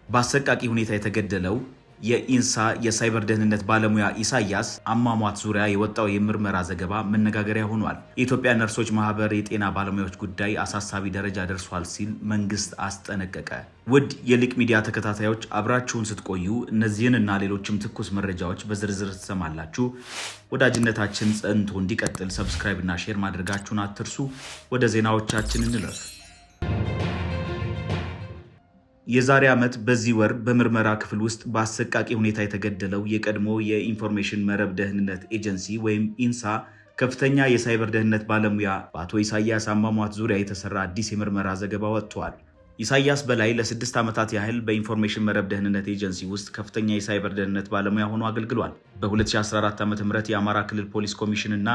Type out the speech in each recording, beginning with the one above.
በአሰቃቂ ሁኔታ የተገደለው የኢንሳ የሳይበር ደህንነት ባለሙያ ኢሳያስ አሟሟት ዙሪያ የወጣው የምርመራ ዘገባ መነጋገሪያ ሆኗል። የኢትዮጵያ ነርሶች ማህበር የጤና ባለሙያዎች ጉዳይ አሳሳቢ ደረጃ ደርሷል ሲል መንግስት አስጠነቀቀ። ውድ የሊቅ ሚዲያ ተከታታዮች፣ አብራችሁን ስትቆዩ እነዚህን እና ሌሎችም ትኩስ መረጃዎች በዝርዝር ትሰማላችሁ። ወዳጅነታችን ጸንቶ እንዲቀጥል subscribe እና share ማድረጋችሁን አትርሱ። ወደ ዜናዎቻችን እንለፍ። የዛሬ ዓመት በዚህ ወር በምርመራ ክፍል ውስጥ በአሰቃቂ ሁኔታ የተገደለው የቀድሞ የኢንፎርሜሽን መረብ ደህንነት ኤጀንሲ ወይም ኢንሳ ከፍተኛ የሳይበር ደህንነት ባለሙያ በአቶ ኢሳያስ አሟሟት ዙሪያ የተሰራ አዲስ የምርመራ ዘገባ ወጥቷል። ኢሳያስ በላይ ለ6 ዓመታት ያህል በኢንፎርሜሽን መረብ ደህንነት ኤጀንሲ ውስጥ ከፍተኛ የሳይበር ደህንነት ባለሙያ ሆኖ አገልግሏል። በ2014 ዓ ም የአማራ ክልል ፖሊስ ኮሚሽን እና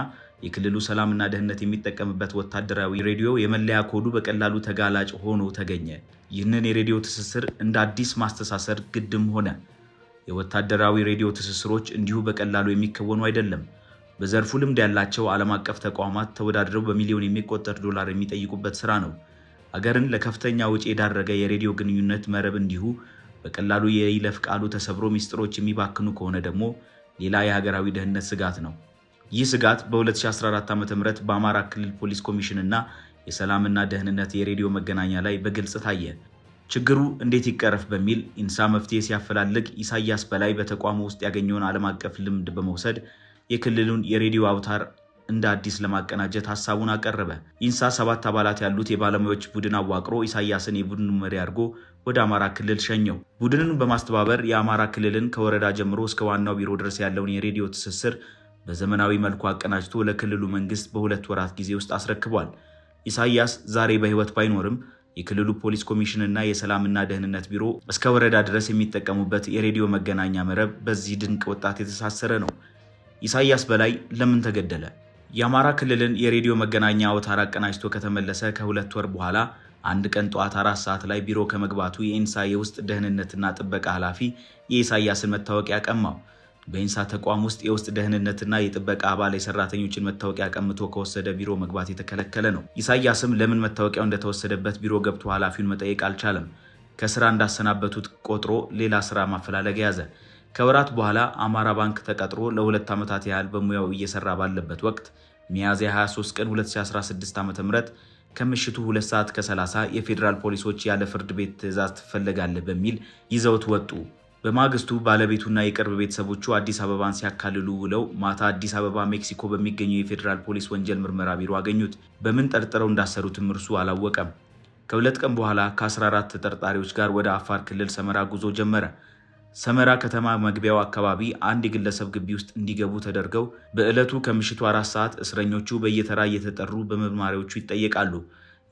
የክልሉ ሰላምና ደህንነት የሚጠቀምበት ወታደራዊ ሬዲዮ የመለያ ኮዱ በቀላሉ ተጋላጭ ሆኖ ተገኘ። ይህንን የሬዲዮ ትስስር እንደ አዲስ ማስተሳሰር ግድም ሆነ። የወታደራዊ ሬዲዮ ትስስሮች እንዲሁ በቀላሉ የሚከወኑ አይደለም። በዘርፉ ልምድ ያላቸው ዓለም አቀፍ ተቋማት ተወዳድረው በሚሊዮን የሚቆጠር ዶላር የሚጠይቁበት ስራ ነው። አገርን ለከፍተኛ ወጪ የዳረገ የሬዲዮ ግንኙነት መረብ እንዲሁ በቀላሉ የይለፍ ቃሉ ተሰብሮ ሚስጥሮች የሚባክኑ ከሆነ ደግሞ ሌላ የሀገራዊ ደህንነት ስጋት ነው። ይህ ስጋት በ2014 ዓ ም በአማራ ክልል ፖሊስ ኮሚሽን እና የሰላምና ደህንነት የሬዲዮ መገናኛ ላይ በግልጽ ታየ። ችግሩ እንዴት ይቀረፍ በሚል ኢንሳ መፍትሄ ሲያፈላልግ ኢሳያስ በላይ በተቋሙ ውስጥ ያገኘውን ዓለም አቀፍ ልምድ በመውሰድ የክልሉን የሬዲዮ አውታር እንደ አዲስ ለማቀናጀት ሀሳቡን አቀረበ። ኢንሳ 7 አባላት ያሉት የባለሙያዎች ቡድን አዋቅሮ ኢሳያስን የቡድኑ መሪ አድርጎ ወደ አማራ ክልል ሸኘው። ቡድኑን በማስተባበር የአማራ ክልልን ከወረዳ ጀምሮ እስከ ዋናው ቢሮ ድረስ ያለውን የሬዲዮ ትስስር በዘመናዊ መልኩ አቀናጅቶ ለክልሉ መንግስት በ2 ወራት ጊዜ ውስጥ አስረክቧል። ኢሳያስ ዛሬ በሕይወት ባይኖርም የክልሉ ፖሊስ ኮሚሽንና የሰላምና ደህንነት ቢሮ እስከ ወረዳ ድረስ የሚጠቀሙበት የሬዲዮ መገናኛ መረብ በዚህ ድንቅ ወጣት የተሳሰረ ነው። ኢሳያስ በላይ ለምን ተገደለ? የአማራ ክልልን የሬዲዮ መገናኛ አውታር አቀናጅቶ ከተመለሰ ከ2 ወር በኋላ አንድ ቀን ጠዋት 4 ሰዓት ላይ ቢሮ ከመግባቱ የኢንሳ የውስጥ ደህንነትና ጥበቃ ኃላፊ የኢሳያስን መታወቂያ ቀማው። በኢንሳ ተቋም ውስጥ የውስጥ ደህንነትና የጥበቃ አባል የሰራተኞችን መታወቂያ ቀምቶ ከወሰደ ቢሮ መግባት የተከለከለ ነው። ኢሳያስም ለምን መታወቂያው እንደተወሰደበት ቢሮ ገብቶ ኃላፊውን መጠየቅ አልቻለም። ከስራ እንዳሰናበቱት ቆጥሮ ሌላ ስራ ማፈላለግ ያዘ። ከወራት በኋላ አማራ ባንክ ተቀጥሮ ለ2 ዓመታት ያህል በሙያው እየሰራ ባለበት ወቅት ሚያዝያ 23 ቀን 2016 ዓ.ም ከምሽቱ 2 ሰዓት ከ30 የፌዴራል ፖሊሶች ያለ ፍርድ ቤት ትዕዛዝ ትፈለጋለህ በሚል ይዘውት ወጡ። በማግስቱ ባለቤቱና የቅርብ ቤተሰቦቹ አዲስ አበባን ሲያካልሉ ውለው ማታ አዲስ አበባ ሜክሲኮ በሚገኘው የፌዴራል ፖሊስ ወንጀል ምርመራ ቢሮ አገኙት። በምን ጠርጥረው እንዳሰሩትም እርሱ አላወቀም። ከ2 ቀን በኋላ ከ14 ተጠርጣሪዎች ጋር ወደ አፋር ክልል ሰመራ ጉዞ ጀመረ። ሰመራ ከተማ መግቢያው አካባቢ አንድ የግለሰብ ግቢ ውስጥ እንዲገቡ ተደርገው በዕለቱ ከምሽቱ 4 ሰዓት እስረኞቹ በየተራ እየተጠሩ በመርማሪዎቹ ይጠየቃሉ።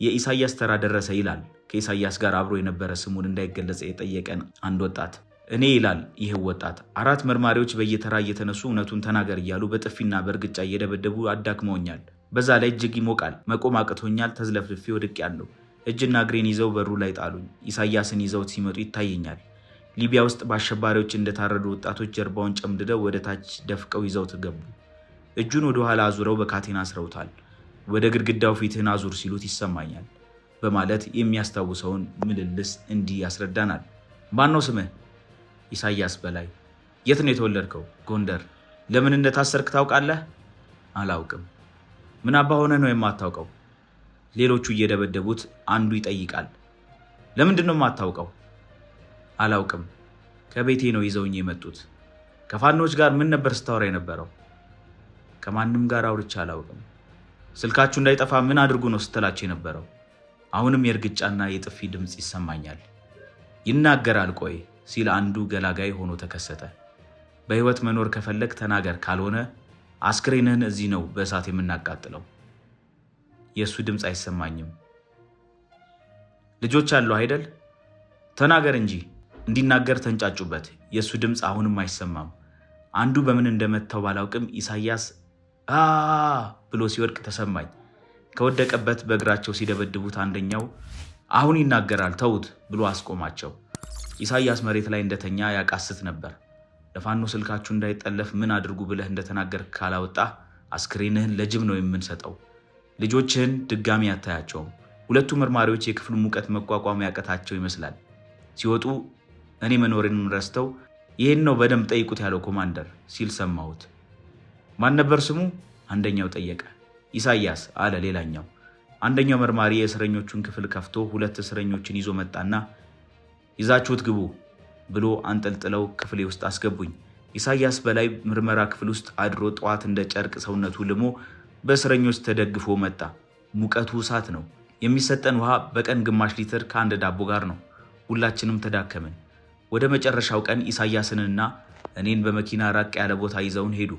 የኢሳያስ ተራ ደረሰ ይላል ከኢሳያስ ጋር አብሮ የነበረ ስሙን እንዳይገለጽ የጠየቀን አንድ ወጣት። እኔ ይላል ይህ ወጣት 4 መርማሪዎች በየተራ እየተነሱ እውነቱን ተናገር እያሉ በጥፊና በእርግጫ እየደበደቡ አዳክመውኛል። በዛ ላይ እጅግ ይሞቃል፣ መቆም አቅቶኛል፣ ተዝለፍልፌ ወድቄያለሁ። እጅና እግሬን ይዘው በሩ ላይ ጣሉኝ። ኢሳያስን ይዘውት ሲመጡ ይታየኛል። ሊቢያ ውስጥ በአሸባሪዎች እንደታረዱ ወጣቶች ጀርባውን ጨምድደው ወደ ታች ደፍቀው ይዘውት ገቡ። እጁን ወደ ኋላ አዙረው በካቴና አስረውታል። ወደ ግድግዳው ፊትህን አዙር ሲሉት ይሰማኛል በማለት የሚያስታውሰውን ምልልስ እንዲህ ያስረዳናል። ማነው ስምህ? ኢሳያስ በላይ። የት ነው የተወለድከው? ጎንደር። ለምን እንደታሰርክ ታውቃለህ? አላውቅም። ምን አባ ሆነህ ነው የማታውቀው? ሌሎቹ እየደበደቡት አንዱ ይጠይቃል። ለምንድን ነው የማታውቀው? አላውቅም። ከቤቴ ነው ይዘውኝ የመጡት። ከፋኖች ጋር ምን ነበር ስታወራ የነበረው? ከማንም ጋር አውርቼ አላውቅም። ስልካችሁ እንዳይጠፋ ምን አድርጉ ነው ስትላቸው የነበረው? አሁንም የእርግጫና የጥፊ ድምፅ ይሰማኛል። ይናገራል ቆይ ሲል አንዱ ገላጋይ ሆኖ ተከሰተ። በሕይወት መኖር ከፈለግ ተናገር፣ ካልሆነ አስክሬንህን እዚህ ነው በእሳት የምናቃጥለው። የእሱ ድምፅ አይሰማኝም። ልጆች አሉ አይደል? ተናገር እንጂ። እንዲናገር ተንጫጩበት። የእሱ ድምፅ አሁንም አይሰማም። አንዱ በምን እንደመታው ባላውቅም ኢሳያስ አ ብሎ ሲወድቅ ተሰማኝ። ከወደቀበት በእግራቸው ሲደበድቡት አንደኛው አሁን ይናገራል ተውት ብሎ አስቆማቸው። ኢሳያስ መሬት ላይ እንደተኛ ያቃስት ነበር። ለፋኖ ስልካችሁ እንዳይጠለፍ ምን አድርጉ ብለህ እንደተናገር ካላወጣ አስክሬንህን ለጅብ ነው የምንሰጠው። ልጆችህን ድጋሚ አታያቸውም። ሁለቱ መርማሪዎች የክፍሉ ሙቀት መቋቋም ያቀታቸው ይመስላል። ሲወጡ እኔ መኖሬንም ረስተው ይህን ነው በደንብ ጠይቁት ያለው ኮማንደር ሲል ሰማሁት። ማን ነበር ስሙ? አንደኛው ጠየቀ። ኢሳያስ አለ ሌላኛው። አንደኛው መርማሪ የእስረኞቹን ክፍል ከፍቶ ሁለት እስረኞችን ይዞ መጣና ይዛችሁት ግቡ ብሎ አንጠልጥለው ክፍሌ ውስጥ አስገቡኝ። ኢሳያስ በላይ ምርመራ ክፍል ውስጥ አድሮ ጠዋት እንደ ጨርቅ ሰውነቱ ልሞ በእስረኞች ተደግፎ መጣ። ሙቀቱ እሳት ነው። የሚሰጠን ውሃ በቀን ግማሽ ሊትር ከአንድ ዳቦ ጋር ነው። ሁላችንም ተዳከምን። ወደ መጨረሻው ቀን ኢሳያስንና እኔን በመኪና ራቅ ያለ ቦታ ይዘውን ሄዱ።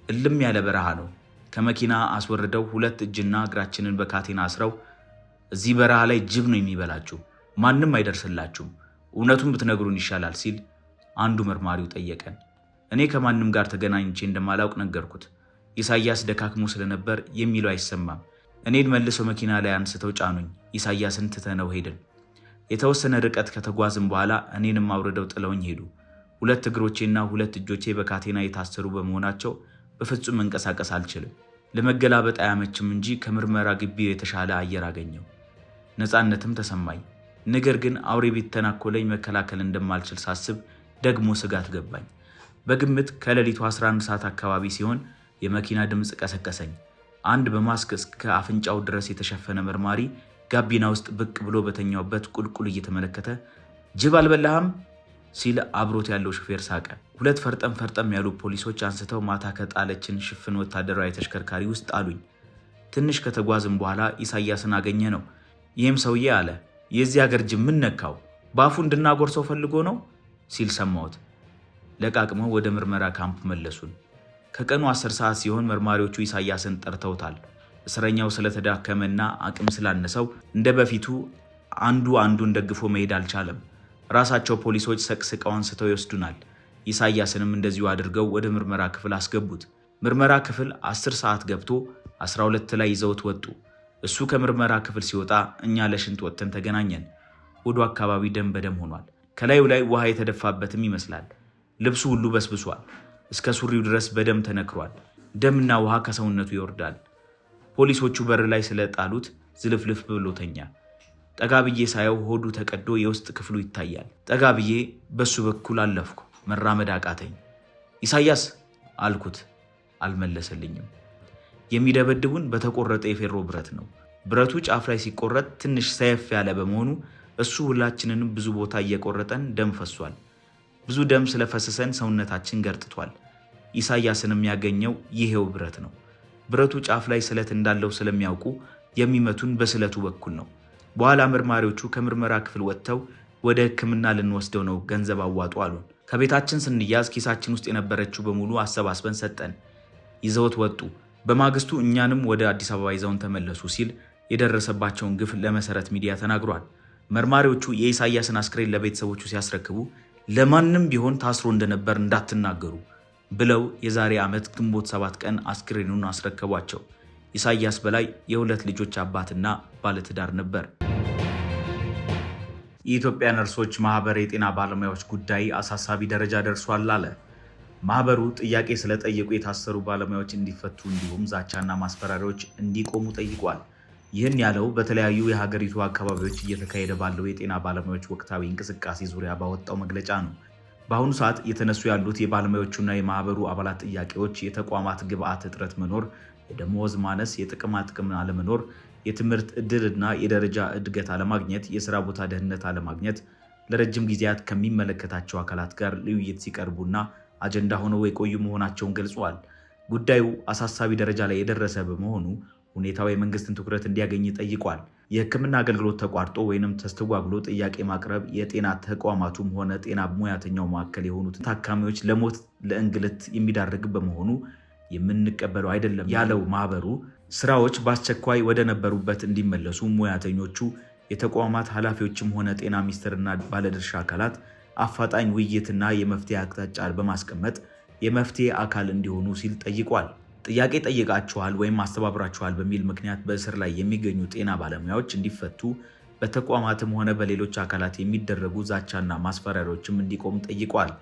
እልም ያለ በረሃ ነው። ከመኪና አስወርደው ሁለት እጅና እግራችንን በካቴና አስረው እዚህ በረሃ ላይ ጅብ ነው የሚበላችሁ፣ ማንም አይደርስላችሁም፣ እውነቱን ብትነግሩን ይሻላል ሲል አንዱ መርማሪው ጠየቀን። እኔ ከማንም ጋር ተገናኝቼ እንደማላውቅ ነገርኩት። ኢሳያስ ደካክሞ ስለነበር የሚለው አይሰማም። እኔን መልሰው መኪና ላይ አንስተው ጫኑኝ። ኢሳያስን ትተነው ሄድን። የተወሰነ ርቀት ከተጓዝም በኋላ እኔንም አውርደው ጥለውኝ ሄዱ። ሁለት እግሮቼና ሁለት እጆቼ በካቴና የታሰሩ በመሆናቸው በፍጹም መንቀሳቀስ አልችልም። ለመገላበጥ አያመችም እንጂ ከምርመራ ግቢ የተሻለ አየር አገኘው፣ ነፃነትም ተሰማኝ። ነገር ግን አውሬ ቢተናኮለኝ መከላከል እንደማልችል ሳስብ ደግሞ ስጋት ገባኝ። በግምት ከሌሊቱ 11 ሰዓት አካባቢ ሲሆን የመኪና ድምፅ ቀሰቀሰኝ። አንድ በማስክ እስከ አፍንጫው ድረስ የተሸፈነ መርማሪ ጋቢና ውስጥ ብቅ ብሎ በተኛውበት ቁልቁል እየተመለከተ ጅብ አልበላህም ሲል አብሮት ያለው ሹፌር ሳቀ። ሁለት ፈርጠም ፈርጠም ያሉ ፖሊሶች አንስተው ማታ ከጣለችን ሽፍን ወታደራዊ ተሽከርካሪ ውስጥ አሉኝ። ትንሽ ከተጓዝም በኋላ ኢሳያስን አገኘ ነው። ይህም ሰውዬ አለ የዚህ ሀገር ጅብ ምን ነካው? በአፉ እንድናጎርሰው ፈልጎ ነው ሲል ሰማሁት። ለቃቅመው ወደ ምርመራ ካምፕ መለሱን። ከቀኑ 10 ሰዓት ሲሆን መርማሪዎቹ ኢሳያስን ጠርተውታል። እስረኛው ስለተዳከመና አቅም ስላነሰው እንደ በፊቱ አንዱ አንዱን ደግፎ መሄድ አልቻለም። ራሳቸው ፖሊሶች ሰቅስቀው አንስተው ይወስዱናል። ኢሳያስንም እንደዚሁ አድርገው ወደ ምርመራ ክፍል አስገቡት። ምርመራ ክፍል 10 ሰዓት ገብቶ 12 ላይ ይዘውት ወጡ። እሱ ከምርመራ ክፍል ሲወጣ እኛ ለሽንት ወጥተን ተገናኘን። ሆዱ አካባቢ ደም በደም ሆኗል። ከላዩ ላይ ውሃ የተደፋበትም ይመስላል። ልብሱ ሁሉ በስብሷል። እስከ ሱሪው ድረስ በደም ተነክሯል። ደምና ውሃ ከሰውነቱ ይወርዳል። ፖሊሶቹ በር ላይ ስለጣሉት ዝልፍልፍ ብሎ ተኛ። ጠጋ ብዬ ሳየው ሆዱ ተቀዶ የውስጥ ክፍሉ ይታያል። ጠጋ ብዬ በሱ በኩል አለፍኩ። መራመድ አቃተኝ። ኢሳያስ አልኩት። አልመለሰልኝም። የሚደበድቡን በተቆረጠ የፌሮ ብረት ነው። ብረቱ ጫፍ ላይ ሲቆረጥ ትንሽ ሰየፍ ያለ በመሆኑ እሱ ሁላችንንም ብዙ ቦታ እየቆረጠን ደም ፈሷል። ብዙ ደም ስለፈሰሰን ሰውነታችን ገርጥቷል። ኢሳያስንም ያገኘው ይሄው ብረት ነው። ብረቱ ጫፍ ላይ ስለት እንዳለው ስለሚያውቁ የሚመቱን በስለቱ በኩል ነው። በኋላ መርማሪዎቹ ከምርመራ ክፍል ወጥተው ወደ ሕክምና ልንወስደው ነው፣ ገንዘብ አዋጡ አሉን። ከቤታችን ስንያዝ ኪሳችን ውስጥ የነበረችው በሙሉ አሰባስበን ሰጠን። ይዘውት ወጡ። በማግስቱ እኛንም ወደ አዲስ አበባ ይዘውን ተመለሱ ሲል የደረሰባቸውን ግፍ ለመሰረት ሚዲያ ተናግሯል። መርማሪዎቹ የኢሳያስን አስክሬን ለቤተሰቦቹ ሲያስረክቡ ለማንም ቢሆን ታስሮ እንደነበር እንዳትናገሩ ብለው የዛሬ ዓመት ግንቦት 7 ቀን አስክሬኑን አስረከቧቸው። ኢሳያስ በላይ የሁለት ልጆች አባትና ባለትዳር ነበር። የኢትዮጵያ ነርሶች ማህበር የጤና ባለሙያዎች ጉዳይ አሳሳቢ ደረጃ ደርሷል አለ። ማህበሩ ጥያቄ ስለጠየቁ የታሰሩ ባለሙያዎች እንዲፈቱ እንዲሁም ዛቻና ማስፈራሪያዎች እንዲቆሙ ጠይቋል። ይህን ያለው በተለያዩ የሀገሪቱ አካባቢዎች እየተካሄደ ባለው የጤና ባለሙያዎች ወቅታዊ እንቅስቃሴ ዙሪያ ባወጣው መግለጫ ነው። በአሁኑ ሰዓት እየተነሱ ያሉት የባለሙያዎቹና የማህበሩ አባላት ጥያቄዎች የተቋማት ግብዓት እጥረት መኖር፣ የደመወዝ ማነስ፣ የጥቅማ ጥቅም አለመኖር፣ የትምህርት እድልና የደረጃ እድገት አለማግኘት፣ የስራ ቦታ ደህንነት አለማግኘት፣ ለረጅም ጊዜያት ከሚመለከታቸው አካላት ጋር ለውይይት ሲቀርቡና አጀንዳ ሆነው የቆዩ መሆናቸውን ገልጸዋል። ጉዳዩ አሳሳቢ ደረጃ ላይ የደረሰ በመሆኑ ሁኔታው የመንግስትን ትኩረት እንዲያገኝ ጠይቋል። የሕክምና አገልግሎት ተቋርጦ ወይንም ተስተጓጉሎ ጥያቄ ማቅረብ የጤና ተቋማቱም ሆነ ጤና ሙያተኛው ማዕከል የሆኑት ታካሚዎች ለሞት ለእንግልት የሚዳርግ በመሆኑ የምንቀበለው አይደለም ያለው ማህበሩ ስራዎች በአስቸኳይ ወደ ነበሩበት እንዲመለሱ ሙያተኞቹ፣ የተቋማት ኃላፊዎችም ሆነ ጤና ሚኒስቴርና ባለድርሻ አካላት አፋጣኝ ውይይትና የመፍትሄ አቅጣጫ በማስቀመጥ የመፍትሄ አካል እንዲሆኑ ሲል ጠይቋል። ጥያቄ ጠይቃችኋል ወይም አስተባብራችኋል በሚል ምክንያት በእስር ላይ የሚገኙ ጤና ባለሙያዎች እንዲፈቱ በተቋማትም ሆነ በሌሎች አካላት የሚደረጉ ዛቻና ማስፈራሪያዎችም እንዲቆም ጠይቋል።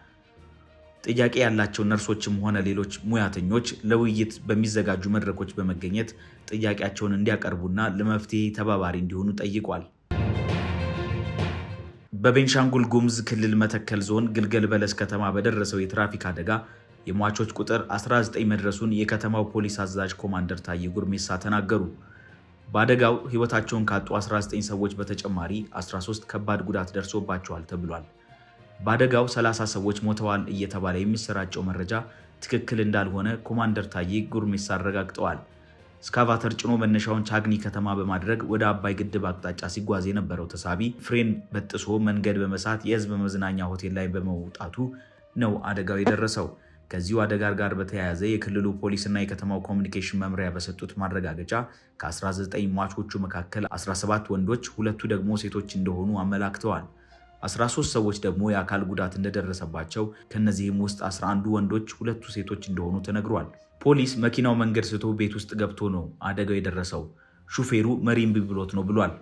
ጥያቄ ያላቸው ነርሶችም ሆነ ሌሎች ሙያተኞች ለውይይት በሚዘጋጁ መድረኮች በመገኘት ጥያቄያቸውን እንዲያቀርቡና ለመፍትሄ ተባባሪ እንዲሆኑ ጠይቋል። በቤንሻንጉል ጉሙዝ ክልል መተከል ዞን ግልገል በለስ ከተማ በደረሰው የትራፊክ አደጋ የሟቾች ቁጥር 19 መድረሱን የከተማው ፖሊስ አዛዥ ኮማንደር ታዬ ጉርሜሳ ተናገሩ። በአደጋው ሕይወታቸውን ካጡ 19 ሰዎች በተጨማሪ 13 ከባድ ጉዳት ደርሶባቸዋል ተብሏል። በአደጋው 30 ሰዎች ሞተዋል እየተባለ የሚሰራጨው መረጃ ትክክል እንዳልሆነ ኮማንደር ታዬ ጉርሜሳ አረጋግጠዋል። ስካቫተር ጭኖ መነሻውን ቻግኒ ከተማ በማድረግ ወደ አባይ ግድብ አቅጣጫ ሲጓዝ የነበረው ተሳቢ ፍሬን በጥሶ መንገድ በመሳት የህዝብ መዝናኛ ሆቴል ላይ በመውጣቱ ነው አደጋው የደረሰው። ከዚሁ አደጋ ጋር በተያያዘ የክልሉ ፖሊስና የከተማው ኮሚኒኬሽን መምሪያ በሰጡት ማረጋገጫ ከ19 ሟቾቹ መካከል 17 ወንዶች፣ ሁለቱ ደግሞ ሴቶች እንደሆኑ አመላክተዋል። 13 ሰዎች ደግሞ የአካል ጉዳት እንደደረሰባቸው ከእነዚህም ውስጥ 11ዱ ወንዶች፣ ሁለቱ ሴቶች እንደሆኑ ተነግሯል። ፖሊስ መኪናው መንገድ ስቶ ቤት ውስጥ ገብቶ ነው አደጋው የደረሰው፣ ሹፌሩ መሪ እምቢ ብሎት ነው ብሏል።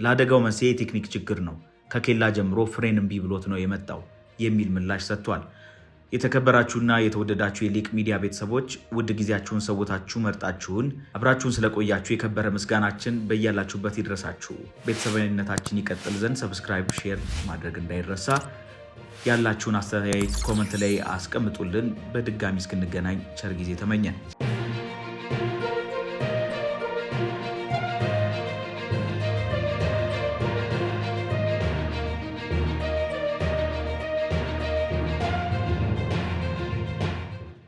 ለአደጋው መንስኤ የቴክኒክ ችግር ነው፣ ከኬላ ጀምሮ ፍሬን እምቢ ብሎት ነው የመጣው የሚል ምላሽ ሰጥቷል። የተከበራችሁና የተወደዳችሁ የሊቅ ሚዲያ ቤተሰቦች፣ ውድ ጊዜያችሁን ሰውታችሁ መርጣችሁን አብራችሁን ስለቆያችሁ የከበረ ምስጋናችን በያላችሁበት ይድረሳችሁ። ቤተሰባዊነታችን ይቀጥል ዘንድ subscribe፣ share ማድረግ እንዳይረሳ። ያላችሁን አስተያየት comment ላይ አስቀምጡልን። በድጋሚ እስክንገናኝ ቸር ጊዜ ተመኘን።